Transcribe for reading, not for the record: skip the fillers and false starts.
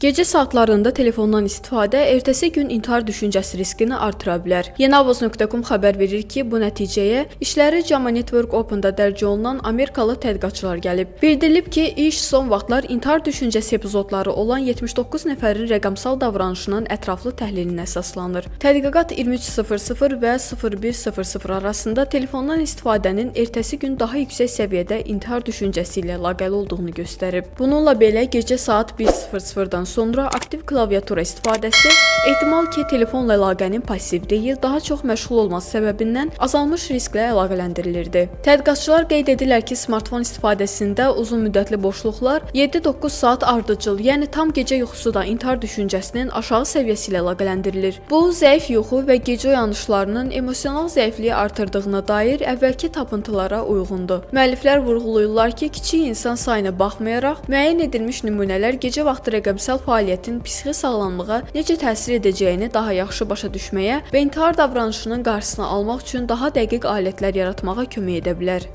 Gecə saatlarında telefondan istifadə ertəsi gün intihar düşüncəsi riskini artıra bilər. Yeniavoz.com xəbər verir ki, bu nəticəyə işləri JAMA Network Open-da dərc olunan Amerikalı tədqiqatçılar gəlib. Bildirilib ki, iş son vaxtlar intihar düşüncəsi epizodları olan 79 nəfərin rəqəmsal davranışının ətraflı təhlilinə əsaslanır. Tədqiqat 23:00 və 01:00 arasında telefondan istifadənin ertəsi gün daha yüksək səviyyədə intihar düşüncəsi ilə əlaqəli olduğunu göstərib. Bununla belə, gecə saat 1:00-dan sonra aktiv klaviatura istifadəsi ehtimal ki, telefonla əlaqənin passiv deyil, daha çox məşğul olması səbəbindən azalmış risklə əlaqələndirilirdi. Tədqiqatçılar qeyd edirlər ki, smartfon istifadəsində uzun müddətli boşluqlar 7-9 saat ardıcıl, yəni tam gecə yuxusu da intihar düşüncəsinin aşağı səviyyəsi ilə əlaqələndirilir. Bu, zəif yuxu və gecə oyanışlarının emosional zəifliyi artırdığına dair əvvəlki tapıntılara uyğundur. Müəlliflər vurğulayırlar ki, kiçik insan sayına baxmayaraq, müəyyən edilmiş nümunələr gecə vaxtı rəqəmsal fəaliyyətin psixi sağlamlığa necə təsir edəcəyini daha yaxşı başa düşməyə və intihar davranışının qarşısını almaq üçün daha dəqiq alətlər yaratmağa kömək edə bilər.